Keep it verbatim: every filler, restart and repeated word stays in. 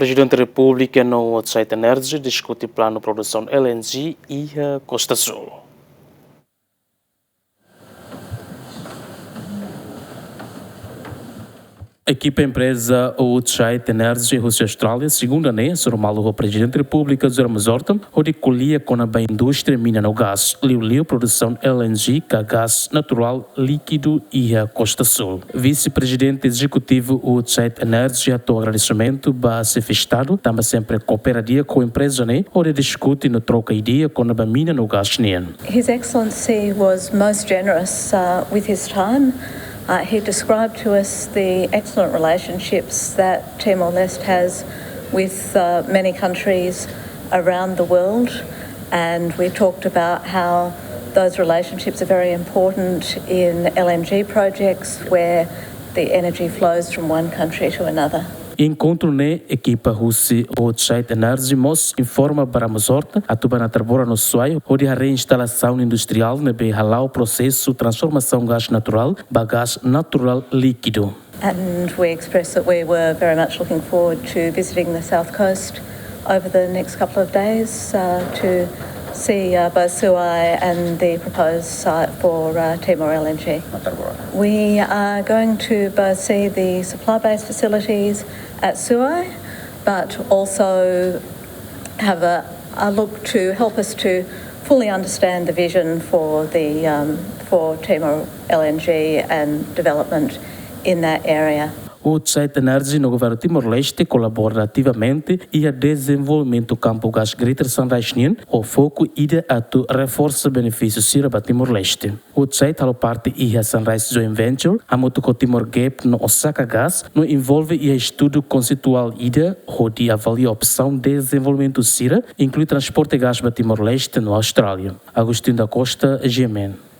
Prezidente Repúblika no Woodside Energy diskute planu produsaun L N G iha Costa Sul. Ekipa empreza Woodside Energy husi Austrália, segunda ne'e, hasoru malu ho Prezidente Repúblika José Ramos Horta, hodi ko'alia kona-ba indústria mina no gás, liuliu produsaun L N G ka gás naturál líkidu iha Costa Sul. Vise-Prezidente Ezekutivu Woodside Energy hato'o agradesimentu ba Xefe Estadu, tanba sempre koopera di'ak ho empreza ne'e, hodi diskute no troka ideia kona-ba mina no gás nian. His Excellency was most generous, uh, with his time. Uh, he described to us the excellent relationships that Timor-Leste has with, uh, many countries around the world, and we talked about how those relationships are very important in L N G projects where the energy flows from one country to another. Enkontru ne'e, ekipa husi Woodside Energy mós informa ba Ramos Horta atu bá Natarbola no Suai, hodi haree instalasaun industriál ne'ebé hala'o prosesu transformasaun gás naturál ba gás naturál líkidu. And we expressed that we were very much looking forward to visiting the South Coast over the next couple of days, uh, to see, uh, both Suai and the proposed site for, uh, Timor L N G. We are going to both see the supply base facilities at Suai, but also have a, a look to help us to fully understand the vision for the, um, for Timor L N G and development in that area. Woodside Energy no Governu Timor-Leste kolabora ativamente iha dezenvolvimentu kampu gás Greater Sunrise nian, ho foku ida atu reforsa benefísiu sira ba Timor-Leste. Woodside halo parte iha Sunrise Joint Venture, hamutuk ho Timor Gap no Osaka Gas, no envolve iha estudu konseiuál ida, hodi avalia opsaun dezenvolvimentu sira, inklui transporte gás ba Timor-Leste no Austrália. Agostinho da Costa, G M N.